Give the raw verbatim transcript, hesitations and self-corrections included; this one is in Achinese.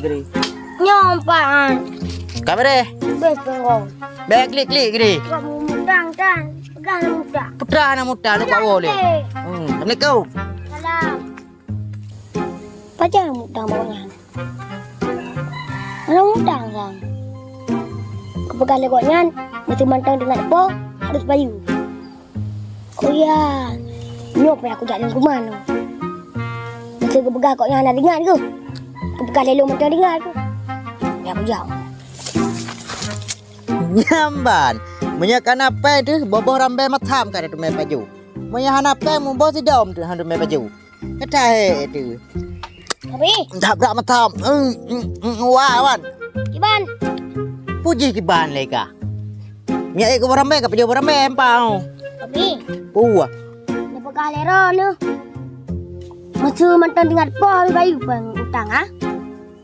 Gede. Nyoe empat. Ka bereh. Bes penggong. Bek klik-klik gede. Kok mutang tan. Pegang mutang. Putra na mutang ni kok boleh. Hmm, Assalamualaikum. Salam. Pajan mutang bawah nyan. Mana mutang sang? Kupeugah lé gobnyan, meuseu mantong teuingat po, harôh bayeue. Oh ya, nyoe payah kujak lé kuman. Meuseu geupeugah gobnyan hana teuingat geuh. Kupeugah lé lôn mantong teuingat geuh. Payah kujak. Nyan ban, meunyoe kana péng teuh boh-boh rambée matham ka teumé pajoh. Meunyoe hana péng muboh sidom teuh hana teumé pajoh. Kata he tu. Tapi dah brak matham. Wah wan. Kiban. Puji kiban leka. Nyak ikut barambé ka pajoh barambé empau. Tapi puah. Nepeugah lé droeneuh. Meuseu mantong teuingat po harôh bayeue péng utang ah.